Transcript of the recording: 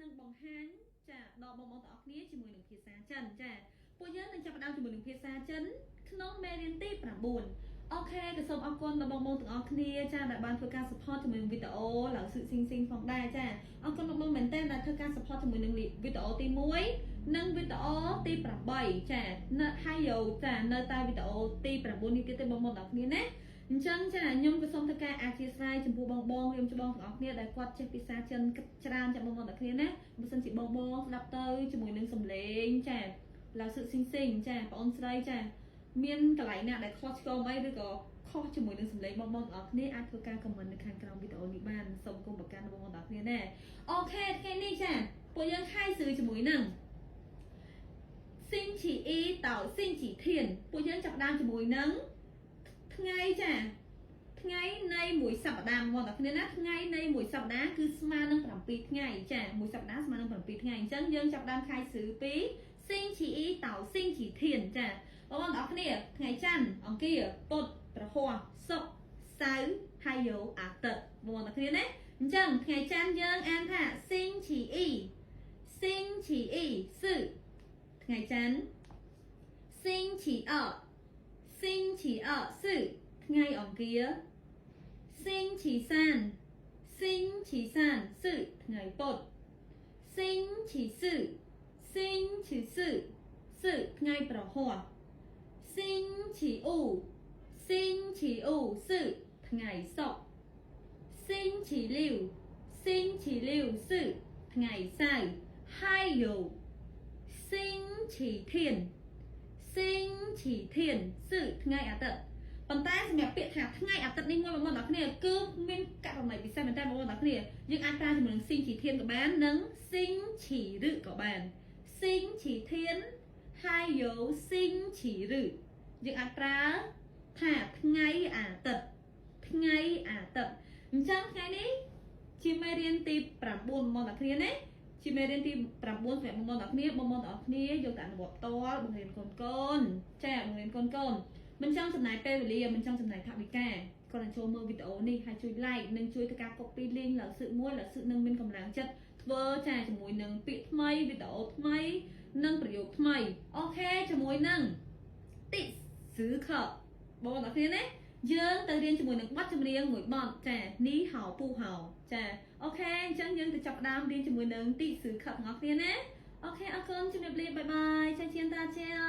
នឹងបង្ហាញចាដល់បងប្អូនទាំងអស់គ្នាជាមួយនឹងភាសាចិនចាពួកយើងនឹងចាប់ផ្ដើមជាមួយនឹងភាសាចិនក្នុងមេរៀនទី9 OK ក៏សូមអរគុណដល់បងប្អូនទាំងអស់គ្នាចាដែលបានធ្វើការ support ជាមួយនឹងវីដេអូឡើងសឹកស៊ីងស៊ីងផងដែរចាអរគុណបងប្អូនមែនទែនដែលធ្វើការ support ជាមួយនឹងវីដេអូទី1និងវីដេអូទី8ចានៅហើយយោចានៅតែវីដេអូទី9នេះទៀតទេបងប្អូនទាំងអស់គ្នាណាអញ្ចឹងចាខ្ញុំក៏សូមធ្វើការអធ្យាស្រ័យចំពោះបងបងរៀមច្បងទាំងអស់គ្នាដែលគាត់ចេះភាសាចិនគិតច្រើនចាបងប្អូនទាំងគ្នាណាបើសិនជាបងបងស្ដាប់ទៅជាមួយនឹងសំឡេងចាឡើងសឹកស៊ីងស៊ីងចាបងអូនស្រីចាមានកន្លែងណាដែលខុសឆ្គងអីឬក៏ខុសជាមួយនឹងសំឡេងបងបងទាំងអស់គ្នាអាចធ្វើការ comment នៅខាងក្រោមវីដេអូនេះបានសូមគុំប្រកាន់បងប្អូនទាំងអស់គ្នាណា OK ថ្ងៃនេះចាពួកយើង 开始 ជាមួយនឹង星期一到星期天ពួកយើងចាប់ផ្ដើមជាមួយនឹងថ្ងៃចាថ្ងៃនៃមួយសប្តាហ៍បងប្អូនគ្នាណាថ្ងៃនៃមួយសប្តាហ៍គឺស្មើនឹង7ថ្ងៃចាមួយសប្តាហ៍ស្មើនឹង7ថ្ងៃអញ្ចឹងយើងចាប់ផ្ដើម 开始 ពី星期一到星期天ចាបងប្អូនទាំងអស់គ្នាថ្ងៃច័ន្ទអង្គារពុធព្រហស្បតិ៍សុក្រសៅរ៍ហើយយោអាទិត្យបងប្អូនទាំងគ្នាណាអញ្ចឹងថ្ងៃច័ន្ទយើងអានថា星期一星期一是ថ្ងៃច័ន្ទ星期二星期二是ថ្ងៃអង្គារ星期三星期三是ថ្ងៃពុធ星期四星期四是ថ្ងៃព្រហស្បតិ៍星期五星期五是ថ្ងៃសុក្រ星期六星期六是ថ្ងៃសៅរ៍还有星期天星期天是ថ្ងៃអាទិត្យប៉ុន្តែសម្រាប់ពាក្យថាថ្ងៃអាទិត្យនេះមួយបងប្អូនទាំងគ្នាគឺមានករណីពិសេសមែនតើបងប្អូនទាំងគ្នាយើងអាចប្រើជាមួយនឹង星期天ក៏បាននិង星期日ក៏បាន星期天还有星期日យើងអាចប្រើថាថ្ងៃអាទិត្យថ្ងៃអាទិត្យអញ្ចឹងថ្ងៃនេះជាមេរៀនទី9បងប្អូនទាំងគ្នាណាជាមេរៀនទី9សម្រាប់បងប្អូនទាំងគ្នាបងប្អូនទាំងអស់គ្នាយកទៅអនុវត្តផ្ទាល់បង្រៀនកូនកូនចាបង្រៀនកូនកូនមិនចង់ចំណាយពេលវេលាមិនចង់ចំណាយថវិកាគ្រាន់តែចូលមើលវីដេអូនេះហើយជួយ like និងជួយធ្វើការ copy link ឡើងសឹកមួយឡើងសឹកនឹងមានកម្លាំងចិត្តធ្វើចាជាមួយនឹងពាក្យថ្មីវីដេអូថ្មីនិងប្រយោគថ្មី OK ជាមួយនឹង第十课បងប្អូនទាំងគ្នាណាយើងទៅរៀនជាមួយនឹងបទចម្រៀងមួយបទចា你好不好ចា OK អញ្ចឹងយើងទៅចាប់ផ្ដើមរៀនជាមួយនឹង第十课ទាំងអស់គ្នាណា OK អរគុណជំរាបលា bye bye 再见大家。